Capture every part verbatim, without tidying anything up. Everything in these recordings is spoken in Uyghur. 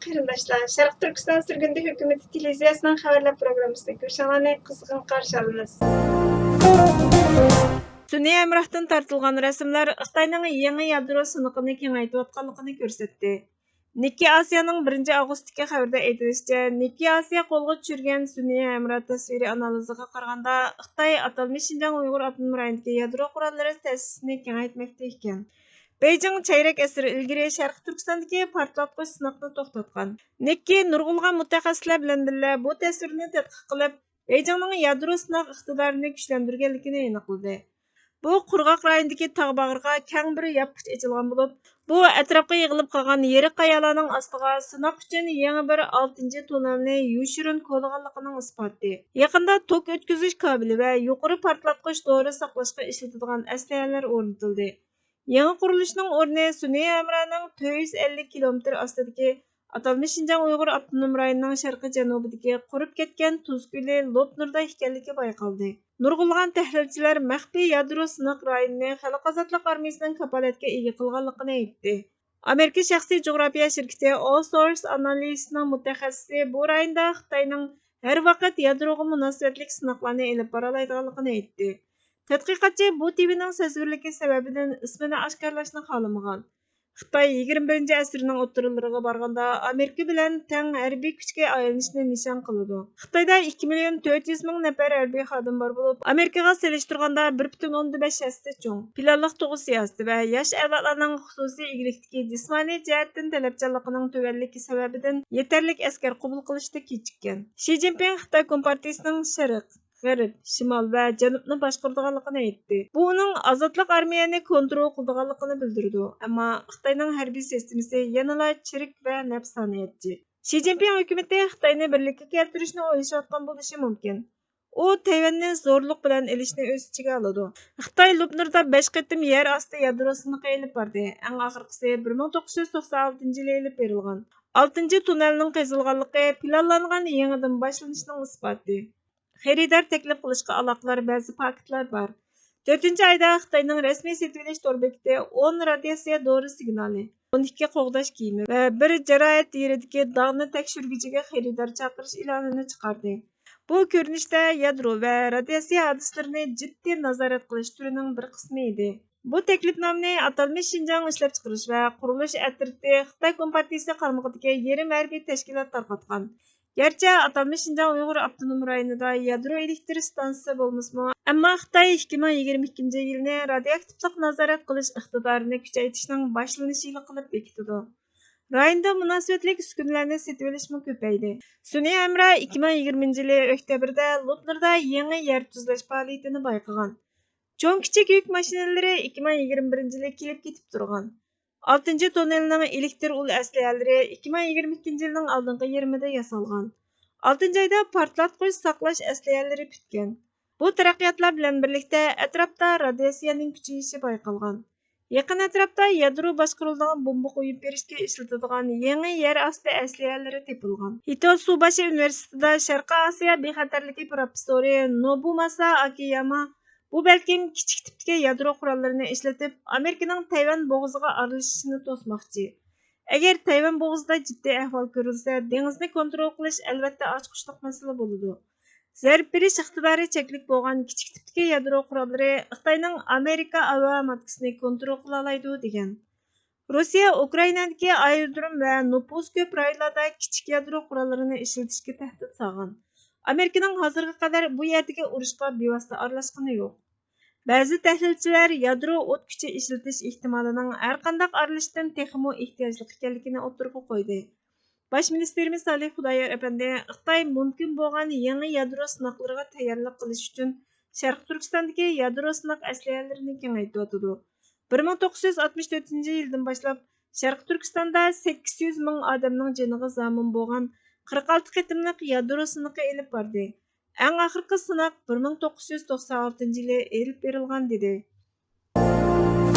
قېرىنداشلار، شەرقىي تۈركىستان سۈرگۈندە ھۆكۈمىتى تېلېۋىزىيەسىنىڭ خەۋەرلەر پروگراممىسىنى كۆرۈشۈڭلارنى قىزغىن قارشى ئالىمىز. سۈنئىي ھەمراھتىن تارتىلغان رەسىملەر خىتاينىڭ يېڭى يادرو سىنىقىنى كېڭەيتىۋاتقانلىقىنى كۆرسەتتى. نىككېي ئاسىيانىڭ بىرىنچى ئاۋغۇستتىكى خەۋىرىدە ئېيتىلىشىچە، نىككېي ئاسىيا قولغا چۈشۈرگەن سۈنئىي ھەمراھ تەسۋىرىي ئانالىزىغا قارىغاندا، خىتاي ئاتالمىش شىنجاڭ ئۇيغۇر ئاپتونوم رايونىدىكى يادرو قوراللىرى تەسىسىنى كېڭەيتمەكتە ئىكەن. بېيجىڭ چەيرەك ئەسىر ئىلگىرى شەرقىي تۈركىستاندىكى پارتلاتقۇچ سىناقنى توختاتقان. نىككېي نۇرغۇنلىغان مۇتەخەسسىسلەر بىلەن بىللە بۇ تەسۋىرنى تەتقىق قىلىپ، بېيجىڭنىڭ يادرو سىناق ئىقتىدارىنى كۈچلەندۈرگەنلىكىنى ئېنىقلىدى. بۇ قۇرغاق رايوندىكى تاغ باغرىغا كەڭ بىر ياپقۇچ ئېچىلغان بولۇپ، بۇ ئەتراپقا يىغىلىپ قالغان يېرىق قايالارنىڭ ئاستىغا سىناق ئۈچۈن يېڭى بىر ئالتىنچى توننېلنى يوشۇرۇن كولىغانلىقىنىڭ ئىسپاتى. يېقىندا توك ئۆتكۈزۈش كابېلى ۋە يۇقىرى پارتلاتقۇچ دورا ساقلاشقا ئىشلىتىدىغان ئەسلىھەلەر ئورنىتىلدى. يېڭى قۇرۇلۇشنىڭ ئورنى سۈنئىي ھەمراھنىڭ تۆت يۈز ئەللىك كىلومېتىر ئاستىدىكى ئاتالمىش شىنجاڭ ئۇيغۇر ئاپتونوم رايونىنىڭ شەرقىي جەنۇبىدىكى قۇرۇپ كەتكەن تۇز كۆلى لوپنۇردا ئىكەنلىكى بايقالدى. نۇرغۇنلىغان تەھلىلچىلەر مەخپىي يادرو سىناق رايونىنى خەلق ئازادلىق ئارمىيىسىنىڭ كاپالەتكە ئىگە قىلغانلىقىنى ئېيتتى. ئامېرىكا شەخسىي جۇغراپىيە شىركىتى ئالسورس ئانالىزىسنىڭ مۇتەخەسسىسى بۇ رايوندا خىتاينىڭ ھەر ۋاقىت يادروغا مۇناسىۋەتلىك سىناقلارنى ئېلىپ بارالايدىغانلىقىنى ئېيتتى. تەتقىقاتچى بۇ تېمىنىڭ سەزگۈرلۈكى سەۋەبىدىن ئىسمىنى ئاشكارىلاشنى خالىمىغان. خىتاي يىگىرمە بىرىنچى ئەسىرنىڭ ئوتتۇرىلىرىغا بارغاندا، ئامېرىكا بىلەن تەڭ ھەربىي كۈچكە ئايلىنىشنى نىشان قىلىدۇ. خىتايدا ئىككى مىليون تۆت يۈز مىڭ نەپەر ھەربىي خادىم بار بولۇپ، ئامېرىكىغا سېلىشتۇرغاندا بىر پۈتۈن ئوندىن بەش ھەسسە چوڭ. پىلانلىق تۇغۇت سىياسىتى ۋە ياش ئەۋلادلارنىڭ خۇسۇسىي ئىگىلىكتىكى جىسمانىي جەھەتتىن تەلەپچانلىقىنىڭ تۆۋەنلىكى سەۋەبىدىن يېتەرلىك ئەسكەر قوبۇل قىلىشتا كېچىككەن. شى جىنپىڭ خىتاي كومپارتىيىسىنىڭ شەرق، غەرب، شىمال ۋە جەنۇبنى باشقۇرىدىغانلىقىنى ئېيتتى. بۇ ئۇنىڭ ئازادلىق ئارمىيەنى كونترول قىلىدىغانلىقىنى بىلدۈرىدۇ، ئەمما خىتاينىڭ ھەربىي سىستېمىسى يەنىلا چىرىك ۋە نەپسانىيەتچى. شى جىنپىڭ ھۆكۈمىتى خىتاينى بىرلىككە كەلتۈرۈشنى ئويلىشىۋاتقان بولۇشى مۇمكىن. ئۇ تەيۋەننى زورلۇق بىلەن ئېلىشنى ئۆز ئىچىگە ئالىدۇ. خىتاي لوپنۇردا بەش قېتىم يەر ئاستى يادرو سىنىقى ئېلىپ باردى. ئەڭ ئاخىرقىسى بىر مىڭ توققۇز يۈز توقسان ئالتىنچى يىلى ئېلىپ بېرىلغان. ئالتىنچى توننېلنىڭ قېزىلغانلىقى پىلانلانغان يېڭىدىن باشلىنىشنىڭ ئىسپاتى. خېرىدار تەكلىپ قىلىشقا ئالاقىدار بەزى پاكىتلار بار. تۆتىنچى ئايدا خىتاينىڭ رەسمىي سېتىۋېلىش تور بېكىتى ئون رادىياتسىيە دورا سىگنالى، ئون ئىككى قوغداش كىيىمى ۋە بىر جاراھەت يېرىدىكى داغنى تەكشۈرگۈچىگە خېرىدار چاقىرىش ئېلانىنى چىقاردى. بۇ كۆرۈنۈشتە يادرو ۋە رادىياتسىيە ھادىسىلىرىنى جىددىي نازارەت قىلىش تۈرىنىڭ بىر قىسمى ئىدى. بۇ تەكلىپنامىنى ئاتالمىش شىنجاڭ ئىشلەپچىقىرىش ۋە قۇرۇلۇش ئەترىتى خىتاي كومپارتىيىسى قارمىقىدىكى يېرىم ھەربىي تەشكىلات تارقاتقان. گەرچە ئاتالمىش شىنجاڭ ئۇيغۇر ئاپتونوم رايونىدا يادرو ئېلېكتر ئىستانسىسى بولمىسىمۇ، ئەمما خىتاي ئىككى مىڭ يىگىرمە ئىككىنچى يىلنى رادىيوئاكتىپلىق نازارەت قىلىش ئىقتىدارىنى كۈچەيتىشنىڭ باشلىنىش يىلى قىلىپ بېكىتىدۇ. رايوندا مۇناسىۋەتلىك ئۈسكۈنىلەرنى سېتىۋېلىشمۇ كۆپەيدى. سۈنئىي ھەمراھ ئىككى مىڭ يىگىرمىنچى يىلى ئۆكتەبىردە لوپنۇردا يېڭى يەر تۈزلەش پائالىيىتىنى بايقىغان. چوڭ كىچىك يۈك ماشىنىلىرى ئىككى مىڭ يىگىرمە بىرىنچى يىلى كېلىپ كېتىپ تۇرغان. ئالتىنچى توننېلنىڭ ئېلېكتر ئۇل ئەسلىھەلىرى ئىككى مىڭ يىگىرمە ئىككىنچى يىلنىڭ ئالدىنقى يېرىمىدە ياسالغان. ئالتىنچى ئايدا پارتلاتقۇچ ساقلاش ئەسلىھەلىرى پۈتكەن. بۇ تەرەققىياتلار بىلەن بىرلىكتە ئەتراپتا رادىياتسىيەنىڭ كۈچىيىشى بايقالغان. يېقىن ئەتراپتا يادرو باشقۇرۇلىدىغان بومبا قويۇپ بېرىشكە ئىشلىتىدىغان يېڭى يەر ئاستى ئەسلىھەلىرى تېپىلغان. ھىتو سۇباشى ئۇنىۋېرسىتېتىدا شەرقىي ئاسىيا بىخەتەرلىكى پروفېسسورى نوبۇماسا ئاكىياما بۇ بەلكىم كىچىك تىپتىكى يادرو قوراللىرىنى ئىشلىتىپ، ئامېرىكىنىڭ تەيۋەن بوغۇزىغا ئارىلىشىشىنى توسماقچى. ئەگەر تەيۋەن بوغۇزىدا جىددىي ئەھۋال كۆرۈلسە، دېڭىزنى كونترول قىلىش ئەلۋەتتە ئاچقۇچلۇق مەسىلە بولىدۇ. زەربە بېرىش ئىقتىدارى چەكلىك بولغان كىچىك تىپتىكى يادرو قوراللىرى خىتاينىڭ ئامېرىكا ھاۋا ماتكىسىنى كونترول قىلالايدۇ، دېگەن. روسىيە ئۇكرائىنادىكى ئايرودروم ۋە نوپۇس كۆپ رايونلاردا كىچىك يادرو قوراللىرىنى ئىشلىتىشكە تەھدىت سالغان. ئامېرىكىنىڭ ھازىرغا قەدەر بۇ يەردىكى ئۇرۇشقا بىۋاسىتە ئارىلاشقىنى يوق. بەزى تەھلىلچىلەر يادرو ئوت كۈچى ئىشلىتىش ئېھتىمالىنىڭ ھەرقانداق ئارىلىشىشتىن تېخىمۇ ئېھتىياجلىق ئىكەنلىكىنى ئوتتۇرىغا قويدى. باش مىنىستىرىمىز سالىھ خۇدايار ئەپەندى خىتاي مۇمكىن بولغان يېڭى يادرو سىناقلىرىغا تەييارلىق قىلىش ئۈچۈن شەرقىي تۈركىستاندىكى يادرو سىناق ئەسلىھەلىرىنى كېڭەيتىۋاتىدۇ. بىر مىڭ توققۇز يۈز ئاتمىش تۆتىنچى يىلدىن باشلاپ شەرقىي تۈركىستاندا سەككىز يۈز مىڭ ئادەمنىڭ جېنىغا زامىن بولغان قىرىق ئالتە قېتىملىق يادرو سىنىقى ئېلىپ باردى. ئەڭ ئاخىرقى سىناق بىر مىڭ توققۇز يۈز توقسان ئالتىنچى يىلى ئېلىپ بېرىلغان، دېدى.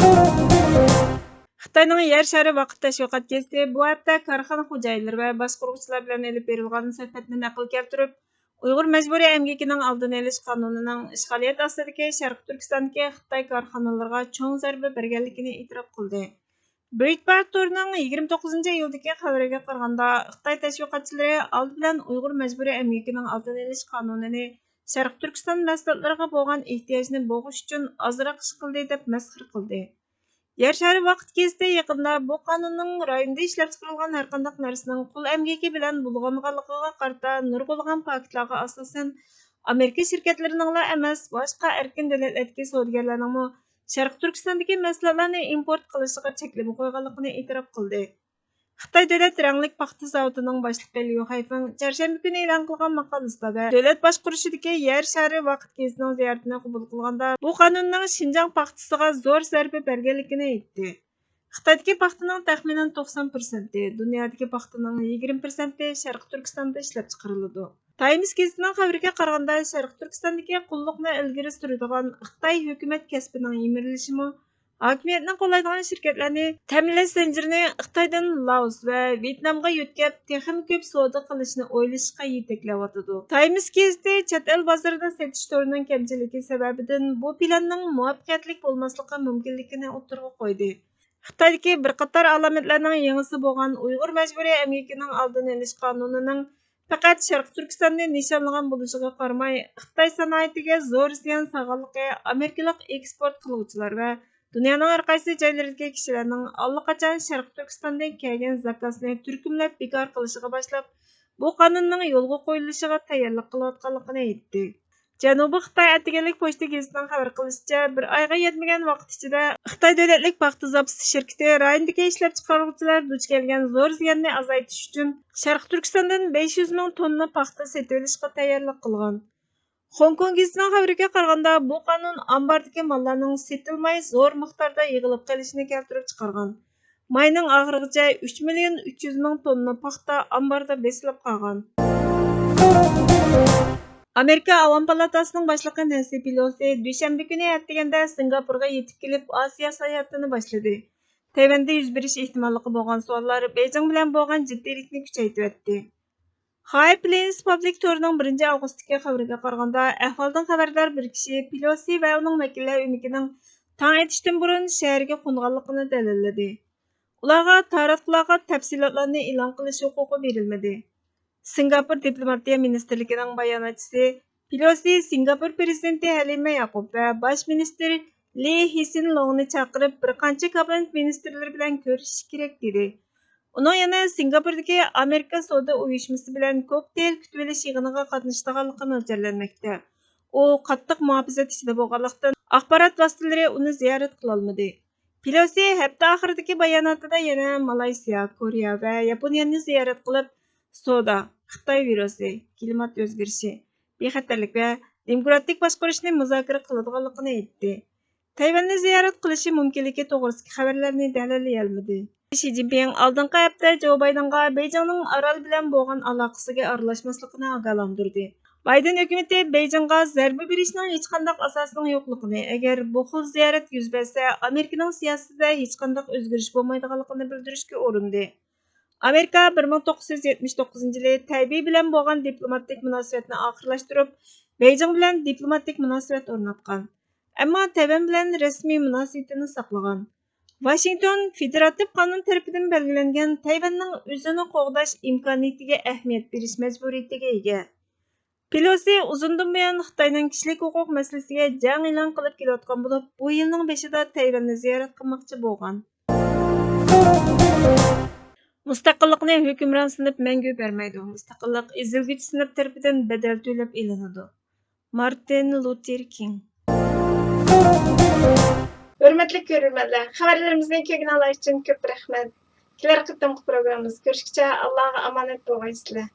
خىتاينىڭ يەر شارى ۋاقىت تەشۋىقات گېزىتى بۇ ھەپتە كارخانا خوجايىنلىرى ۋە باشقۇرغۇچىلار بىلەن ئېلىپ بېرىلغان سۆھبەتنى نەقىل كەلتۈرۈپ، ئۇيغۇر مەجبۇرىي ئەمگىكىنىڭ ئالدىنى ئېلىش قانۇنىنىڭ ئىشغالىيەت ئاستىدىكى شەرقىي تۈركىستاندىكى خىتاي كارخانىلىرىغا چوڭ زەربە بەرگەنلىكىنى ئېتىراپ قىلدى. بىرېيتبارت تورىنىڭ يىگىرمە توققۇزىنچى ئىيۇلدىكى خەۋىرىگە قارىغاندا، خىتاي تەشۋىقاتچىلىرى ئالدى بىلەن ئۇيغۇر مەجبۇرىي ئەمگىكىنىڭ ئالدىنى ئېلىش قانۇنىنى شەرقىي تۈركىستان مەھسۇلاتلىرىغا بولغان ئېھتىياجنى بوغۇش ئۈچۈن ئازراق ئىش قىلدى، دەپ مەسخىرە قىلدى. يەر شارى ۋاقىت گېزىتى يېقىندا بۇ قانۇننىڭ رايوندا ئىشلەپچىقىرىلغان ھەرقانداق نەرسىنىڭ قۇل ئەمگىكى بىلەن بۇلىغانغانلىقىغا قارىتا نۇرغۇنلىغان پاكىتلارغا ئاساسەن، ئامېرىكا شىركەتلىرىنىڭلا ئەمەس، باشقا ئەركىن دۆلەتلەردىكى سودىگەرلەرنىڭمۇ شەرقىي تۈركىستاندىكى مەھسۇلاتلارنى ئىمپورت قىلىشىغا چەكلىمە قويغانلىقىنى ئېتىراپ قىلدى. خىتاي دۆلەت رەڭلىك پاختا زاۋۇتىنىڭ باشلىقى ليۇ خەيفېڭ چارشەنبە كۈنى ئېلان قىلغان ماقالىسىدا ۋە دۆلەت باشقۇرۇشىدىكى يەر شارى ۋاقىت گېزىتىنىڭ زىيارىتىنى قوبۇل قىلغاندا، بۇ قانۇننىڭ شىنجاڭ پاختىسىغا زور زەربە بەرگەنلىكىنى ئېيتتى. خىتايدىكى پاختىنىڭ تەخمىنەن توقسان پىرسەنتى، دۇنيادىكى پاختىنىڭ يىگىرمە پىرسەنتى شەرقىي تۈركىستاندا ئىشلەپچىقىرىلىدۇ. تايمس گېزىتىنىڭ خەۋىرىگە قارىغاندا، شەرقىي تۈركىستاندىكى قۇللۇقنى ئىلگىرى سۈرىدىغان خىتاي ھۆكۈمەت كەسپىنىڭ يىمىرىلىشىمۇ ھاكىمىيەتنى قوللايدىغان شىركەتلەرنى تەمىنلەش زەنجىرىنى خىتايدىن لائوس ۋە ۋيېتنامغا يۆتكەپ، تېخىمۇ كۆپ سودا قىلىشنى ئويلىشىشقا يېتەكلەۋاتىدۇ. تايمس گېزىتى چەت ئەل بازىرىدا سېتىش تورىنىڭ كەمچىلىكى سەۋەبىدىن بۇ پىلاننىڭ مۇۋەپپەقىيەتلىك بولماسلىقى مۇمكىنلىكىنى ئوتتۇرىغا قويدى. خىتايدىكى بىر قاتار ئالامەتلەرنىڭ يېڭىسى بولغان ئۇيغۇر مەجبۇرىي ئەمگىكىنىڭ ئالدىنى ئېلىش قانۇنىنىڭ پەقەت شەرقىي تۈركىستاننى نىشانلىغان بولۇشىغا قارىماي، خىتاي سانائىتىگە زور زىيان سالغانلىقى ئامېرىكىلىق ئېكسپورت قىلغۇچىلار ۋە دۇنيانىڭ ھەر قايسى جايلىرىدىكى كىشىلەرنىڭ ئاللىقاچان شەرقىي تۈركىستاندىن كەلگەن زاكازنى تۈركۈملەپ بىكار قىلىشىغا باشلاپ، بۇ قانۇننىڭ يولغا قويۇلۇشىغا تەييارلىق قىلىۋاتقانلىقىنى ئېيتتى. جەنۇبىي خىتاي ئەتىگەنلىك پوچتا گېزىتىنىڭ خەۋەر قىلىشىچە، بىر ئايغا يەتمىگەن ۋاقىت ئىچىدە خىتاي دۆلەتلىك پاختا زاپىسى شىركىتى رايوندىكى ئىشلەپچىقارغۇچىلار دۇچ كەلگەن زور زىياننى ئازايتىش ئۈچۈن، شەرقىي تۈركىستاندىن بەش يۈز مىڭ توننا پاختا سېتىۋېلىشقا تەييارلىق قىلغان. خوڭكوڭ گېزىتىنىڭ خەۋىرىگە قارىغاندا، بۇ قانۇن ئامباردىكى ماللارنىڭ سېتىلماي زور مىقداردا يىغىلىپ قېلىشىنى كەلتۈرۈپ چىقارغان. ماينىڭ ئاخىرىغىچە ئۈچ مىليون ئۈچ يۈز مىڭ توننا پاختا ئامباردا بېسىلىپ قالغان. ئامېرىكا ئاۋام پالاتاسىنىڭ باشلىقى نەنسى پېلوسى دۈشەنبە كۈنى ئەتىگەندە سىنگاپورغا يېتىپ كېلىپ، ئاسىيا ساياھىتىنى باشلىدى. تەيۋەندە يۈز بېرىش ئېھتىماللىقى بولغان سوئاللار بېيجىڭ بىلەن بولغان جىددىيلىكنى كۈچەيتىۋەتتى. خاي پلېنس پابلىك تورىنىڭ بىرىنچى ئاۋغۇستتىكى خەۋىرىگە قارىغاندا، ئەھۋالدىن خەۋەردار بىر كىشى پېلوسى ۋە ئۇنىڭ ۋەكىللەر ئۆمىكىنىڭ تاڭ ئېتىشتىن بۇرۇن شەھەرگە قونغانلىقىنى دەلىللىدى. ئۇلارغا تاراتقۇلارغا تەپسىلاتلارنى ئېلان قىلىش ھوقۇقى بېرىلمىدى. سىنگاپور دىپلوماتىيە مىنىستىرلىكىنىڭ باياناتچىسى پېلوسى سىنگاپور پىرېزىدېنتى ھەلىمە ياقۇپ ۋە باش مىنىستىر لى خىسىنلۇڭنى چاقىرىپ، بىر قانچە كابىنېت مىنىستىرلىرى بىلەن كۆرۈشۈشى كېرەك، دېدى. ئۇنىڭ يەنە سىنگاپوردىكى ئامېرىكا سودا ئۇيۇشمىسى بىلەن كوكتېيل كۈتۈۋېلىش يىغىنىغا قاتنىشىدىغانلىقى مۆلچەرلەنمەكتە. ئۇ قاتتىق مۇھاپىزەت ئىچىدە بولغانلىقتىن، ئاخبارات ۋاسىتىلىرى ئۇنى زىيارەت قىلالمىدى. پېلوسى ھەپتە ئاخىرىدىكى باياناتىدا يەنە مالايسىيا، كورېيە ۋە ياپونىيەنى زىيارەت قىلىپ، سودا، خىتاي ۋىرۇسى، كىلىمات ئۆزگىرىشى، بىخەتەرلىك ۋە دېموكراتىك باشقۇرۇشنى مۇزاكىرە قىلىدىغانلىقىنى ئېيتتى. تەيۋەننى زىيارەت قىلىشى مۇمكىنلىكى توغرىسىدىكى خەۋەرلەرنى دەلىللىيەلمىدى. شى جىنپىڭ ئالدىنقى ھەپتە جو بايدېنغا بېيجىڭنىڭ ئارال بىلەن بولغان ئالاقىسىگە ئارىلاشماسلىقىنى ئاگاھلاندۇردى. بايدېن ھۆكۈمىتى بېيجىڭغا زەربە بېرىشنىڭ ھېچقانداق ئاساسىنىڭ يوقلۇقىنى، ئەگەر بۇ خىل زىيارەت يۈز بەرسە، ئامېرىكىنىڭ سىياسىتىدە ھېچقانداق ئۆزگىرىش بولمايدىغانلىقىنى بىلدۈرۈشكە ئۇرۇندى. ئامېرىكا بىر مىڭ توققۇز يۈز يەتمىش توققۇزىنچى يىلى تەيبېي بىلەن بولغان دىپلوماتىك مۇناسىۋەتنى ئاخىرلاشتۇرۇپ، بېيجىڭ بىلەن دىپلوماتىك مۇناسىۋەت ئورناتقان. ئەمما تەيۋەن بىلەن رەسمىي مۇناسىۋىتىنى ساقلىغان. ۋاشىنگتون فېدېراتىپ قانۇن تەرىپىدىن بەلگىلەنگەن تەيۋەننىڭ ئۆزىنى قوغداش ئىمكانىيىتىگە ئەھمىيەت بېرىش مەجبۇرىيىتىگە ئىگە. پېلوسى ئۇزۇندىن بۇيان خىتاينىڭ كىشىلىك ھوقۇق مەسىلىسىگە جەڭ ئېلان قىلىپ كېلىۋاتقان بولۇپ، بۇ يىلنىڭ بېشىدا تەيۋەننى زىيارەت قىلماقچى بولغان. مۇستەقىللىقنى ھۆكۈمران سىنىپ مەڭگۈ بەرمەيدۇ. مۇستەقىللىق ئېزىلگۈچى سىنىپ تەرىپىدىن بەدەل تۆلەپ ئېلىنىدۇ. مارتىن لۇتېر كىڭ. ھۆرمەتلىك كۆرۈرمەنلەر، خەۋەرلىرىمىزنى كۆرگىنىڭلار ئۈچۈن كۆپ رەھمەت. كېلەر قېتىمقى پروگراممىمىزدا كۆرۈشكىچە ئاللاغا ئامانەت بولغايسىلەر.